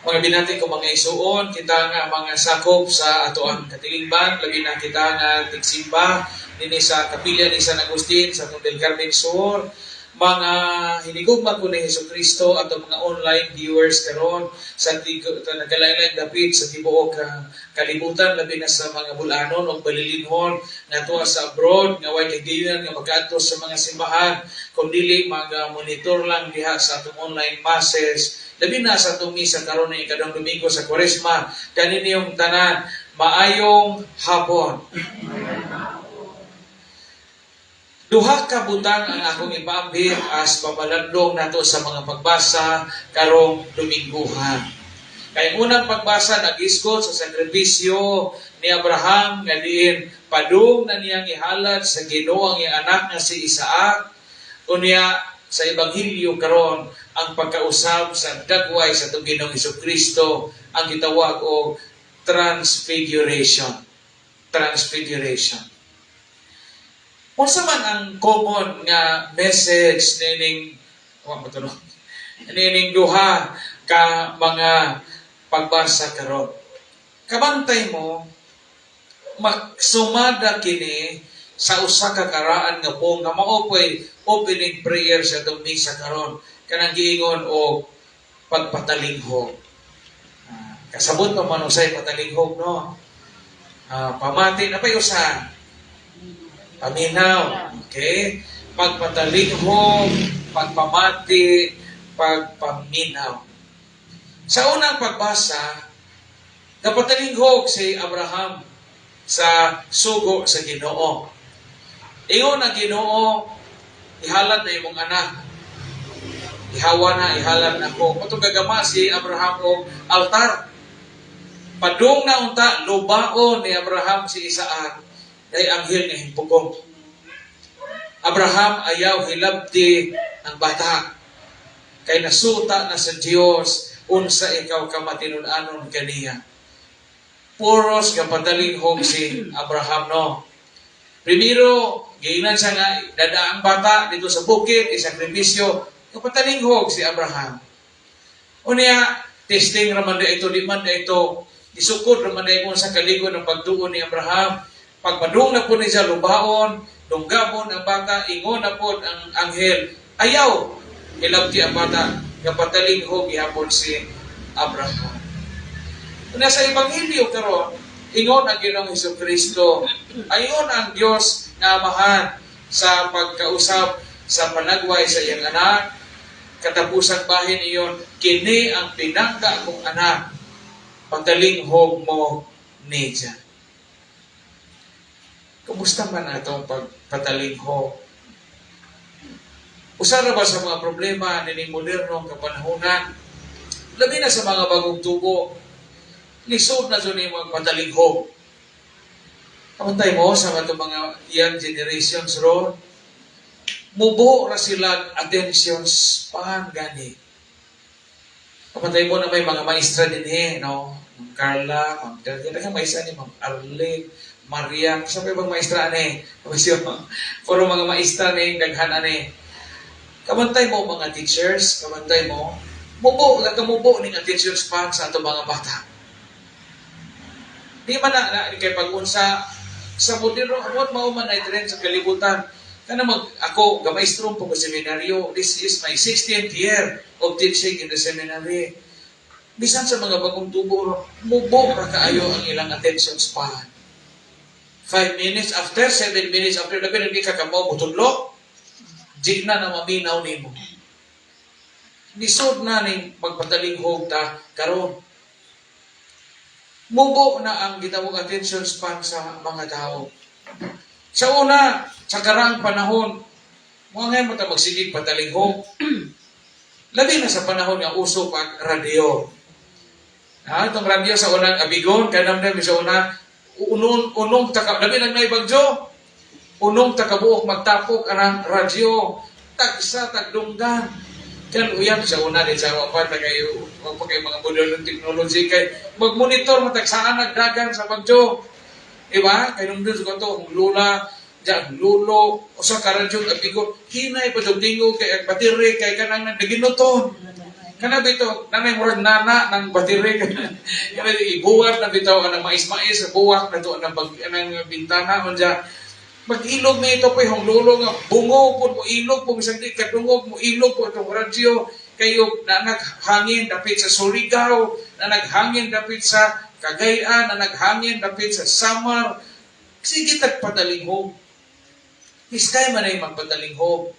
Mga binati ko mga isuon, kita nga mga sakop sa atoang katilingban, labi na kita nga tigsimba dinhi sa Kapilya ni San Agustin sa atong Del Carmen Sur, mga hinigugma ko ni Hesus Kristo, atong mga online viewers karon sa nagkalain-laing dapit sa tibuok kalibutan, labi na sa mga bulanon o balilinhon nga tuwa sa abroad nga way kagayunan nga makaadto sa mga simbahan kung dili mga monitor lang diha sa atong online masses, labi na sa atong misa karon ng ikaduhang Domingo sa Kwaresma. Kaninyong tanan, maayong hapon. Duha ka butang ang akong ipaambit as pamalandong nato sa mga pagbasa karong Domingguhan. Kay ang unang pagbasa nagisgot sa sakripisyo ni Abraham nga diin padung na niyang ihalad sa Ginoo ang iyang anak nga si Isaac. Unya sa Ebanghelyo karon, ang pagkausab sa dagway sa atong Ginoong Kristo, ang gitawag og transfiguration. Transfiguration. Unsa man ang common nga message nining wa mo to, no? Nining duha ka mga pagbasa karon? Kabantay mo, magsumada kini sa usa ka karaan nga pong nga mao po'y opening prayer sa atong misa karon, kanang giingon og pagpatalinghog. Kasabot pa man usay patalinghog, no? Pamati na pa usa. Paminaw. Okay? Pagpatalinghog, pagpamati, pagpaminaw. Sa unang pagbasa, napatalinghog si Abraham sa sugo sa Ginoo. Ingon ang Ginoo, "Ihalad na imong anak. Ihawa na, ihalad na ko." Patong gagama si Abraham og altar. Padung na unta, lubaon ni Abraham si Isaac. Kay anghel nga himpugong. "Abraham, ayaw hilabti ang bata. Kay nasuta na sa Dios unsa ikaw ka matinud-anon kaniya." Puros kapatalinghog si Abraham, no? Primero, giingnan siya nga dada ang bata dito sa bukid, isakripisyo. Kapatalinghog si Abraham. Unya, testing raman da ito, di man da ito, isukod raman da ito sa kalig-on ng pagtuo ni Abraham. Pagpadung na po niya lubaon, dunggabon ang bata, ingon na po ang anghel, "Ayaw, hilabti ang bata." Kapatalinghog gihapon si Abraham. Unya sa Ebanghelyo karon, ingon ang Ginoong Hesus Kristo, ayon ang Dios nga Amahan sa pagkausap sa panagway sa iyang anak, katapusang bahin iyon, "Kini ang pinangga kong anak, patalinghog mo niya." Kumusta man atong pagpatalinghog? Usa ra ba sa mga problema nining modernong kapanahonan, labi na sa mga bagong tubo, lisod na jud ni magpatalinghog. Kabantay mo sa mga young generations ron, mubo ra sila attention span gani. Kabantay mo na may mga maestra din eh, no? Ma'am Carla, Ma'am Del, kaya maestra ni Ma'am Arlene, Maria, sa may ibang maestra ani. Puro mga maestra ni daghan ani. Kabantay mo mga teachers, kabantay mo, mubo, nagkamubo ning attention span sa atong mga bata. Di man na kay pag-unsa sa moderno, amot mao man ay trend sa kalibutan. Kana mag ako gamaestro po sa seminaryo. This is my 16th year of teaching in the seminary. Bisan sa mga bagong tubo, mubo ra kaayo ang ilang attention span. 5 minutes after, 7 minutes after, labi hindi ka kamo mutudlo. Di na na maminaw nimo. Lisod na ning magpatalinghog ta karon. Mubo na ang gitawag attention span sa mga tao. Sa una, sa karaang panahon, mga ngayon mo ta magsigig patalinghog. Labi na sa panahon nga uso pag radyo. Ha, itong radyo sa unang abigon, kanam sa una, unong, unong taka, labi na may bagyo, unong takabuok magtapok anang radyo, tagsa, tagdunggan. Kan uyab sa una din sa wa pa kayo, wa pa kayo mga modern technology kay magmonitor mo tagsaan nagdagan sa bagyo. Diba? Kay nung dun ko to, ang lula, diyan, lulo, usa ka radyo abigon, hinay pa jud tingog kay ang battery kay kanang naginuton. Kana bitaw, nanay murag nana ng battery. Kana ibuwat na bitaw ang mais-mais, buwak na to ang bag ang bintana unya. Mag-ilog na ito pa yung lulo nga bungo po mo ilog po bisag di kadungog mo ilog po itong radyo kayo na naghangin dapit sa Surigao, na naghangin dapit sa Cagayan, na naghangin dapit sa Samar. Sige tag patalinghog. Iskay man ay magpatalinghog.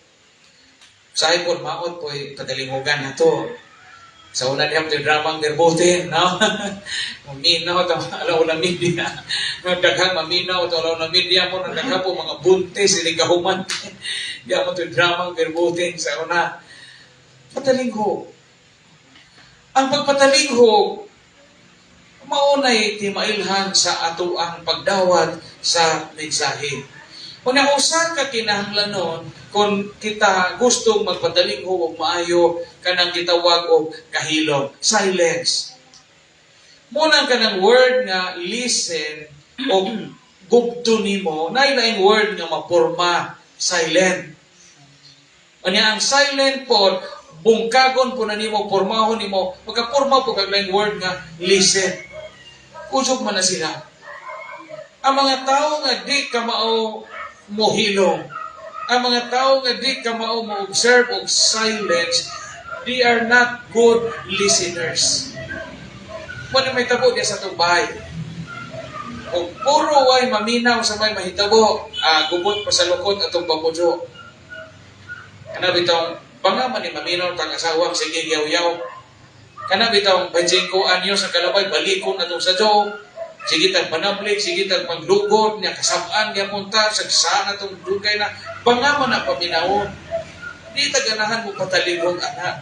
Sa po maot po patalinghogan na to. Sa una diha mo dramang nerbote, no? Maminaw ta alaw na media. Daghang maminaw ta alaw na media mo, daghang po mga buntis ini kahuman. Diha mo to dramang verboten sa una. Patalinghog. Ang pagpatalinghog maunay timailhan sa ato ang pagdawat sa mensahe. Una, usa ka kinahanglanon kung kita gustong magpatalinghog og maayo, kanang gitawag og kahilom, silence. Muna kanang word nga listen o gugto nimo, naay laing word nga maporma, silent. Unya ang silent po, bungkagon po na nimo, pormahon nimo, magkaporma po kag laing word nga listen. Kusog man na sila. Ang mga tao nga di ka mao mohilom, ang mga tao nga di ka mao mo observe og silence, they are not good listeners. Mo ni may tabo diya sa tubay. Kung puro way maminaw sa may mahitabo, gubot pa sa lukot atong pamujo. Kana bitong banga man ni maminaw tang asawang sige yaw-yaw. Kana bitong 25 anyos ang kalabay, balikon na tong sa joke. Sige tag panablik, sige tag paglugod, niya kasabaan niya punta, sagsaan na tong dugay na, banga man na paminawon. Di ta ganahan mo patalinghog ana.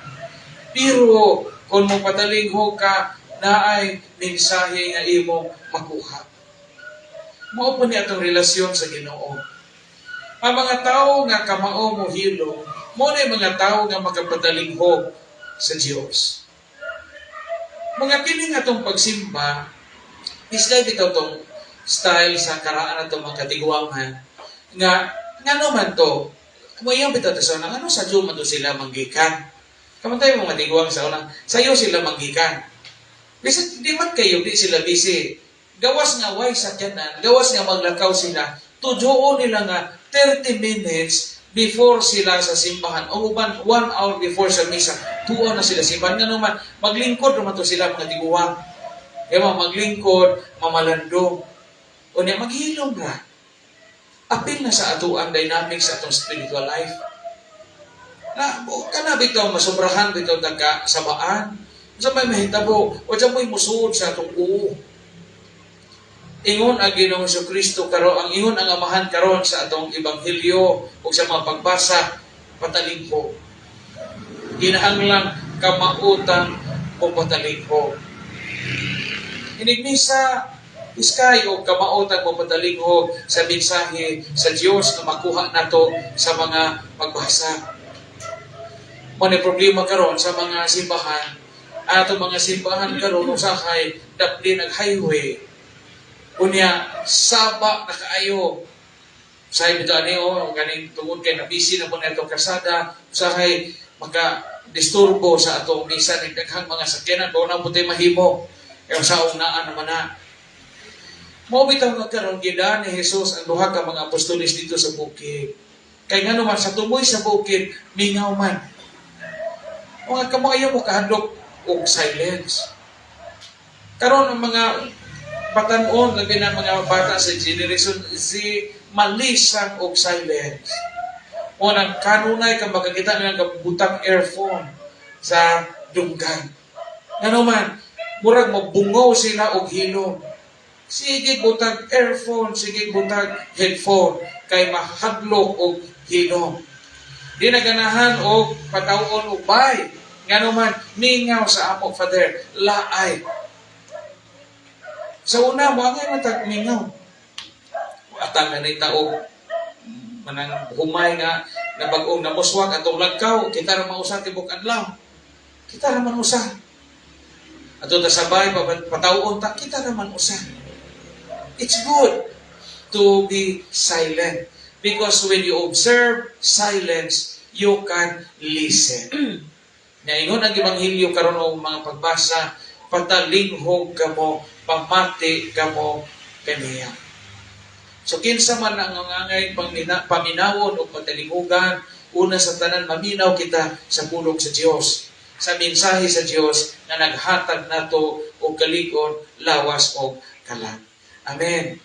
Pero kung mo patalinghog ka, naay mensahe nga imong makuha. Mao pa ni atong relasyon sa Ginoo. Ang mga tao nga kamao mo hilom, mo na yung mga tao nga makapatalinghog sa Dios. Mga kini nga atong pagsimba, is like bitaw tong style sa karaan atong mga katiguangan nga ngano man to, mayang bitaw to sa una, ano sa man to sila manggikan. Kamantay mo matiguang sa una, sayo sila manggikan. Bisan di man kayo, di sila busy. Gawas nga way sakyanan, gawas nga maglakaw sila, tujuon nila nga 30 minutes before sila sa simbahan o uban 1 hour before sa misa, tuon na sila simbahan. Nga naman, maglingkod naman to sila mga tiguang. Kaya maglingkod, mamalandong. O niya, maghilom ra. Apil na sa ato ang dynamics sa atong spiritual life. Na, o, kana bitaw masobrahan bitaw tagka sabaan. Sa may mahitabo, o dyan mo'y musuod sa atong uo. Ingon ang Ginoong Kristo karon, ang ingon ang Amahan karon sa atong ebanghelyo ug sa mga pagbasa, patalingko. Ginahanglang kamautan o patalingko. Inigmisa, iskay o kamautan mo patalinghog sa mensahe sa Dios nga makuha nato sa mga pagbasa. Mo ni problema karon sa mga simbahan. Ato mga simbahan karon usahay dapli nag highway. Unya saba na kaayo. Sa bitaw ani o ganing tungod kay na busy na po na itong kasada, usahay maka disturbo sa atong misa ni daghang mga sakyanan ba na po tayo mahimo. Kaya sa unaan naman na. Mao bitaw nga karon gidaan ni Jesus ang duha ka mga apostoles dito sa bukid. Kay ngano man sa tumoy sa bukid, mingaw man. Mga kamo ayaw mo kahadlok og silence. Karon ang mga batan-on, labi na mga bata sa Generation Z, malisang og silence. O nang kanunay ka makakita nila butang earphone sa dunggan. Ngano man, murag mabungaw sila og hilom. Sige butag earphone, sige butag headphone kay mahadlok og hilom. Di na ganahan og patawon og bay. Ngano man mingaw sa amo Father, laay. Sa una mo angay man tag mingaw. Atang ganita og manang humay nga nabag-ong namuswag atong lagkaw, kita ra mausa tibok adlaw. Kita ra man usa. Ato ta sabay patawon ta, kita ra man usa. It's good to be silent because when you observe silence, you can listen. Nya ingon ang ebanghelyo karon og mga pagbasa, patalinghog kamo, pamati kamo kaniya. So kinsa man ang angay paminawon o patalinghugan, una sa tanan, maminaw kita sa pulong sa Dios, sa mensahe sa Dios nga naghatag nato og kalig-on, lawas og kalag. Amen.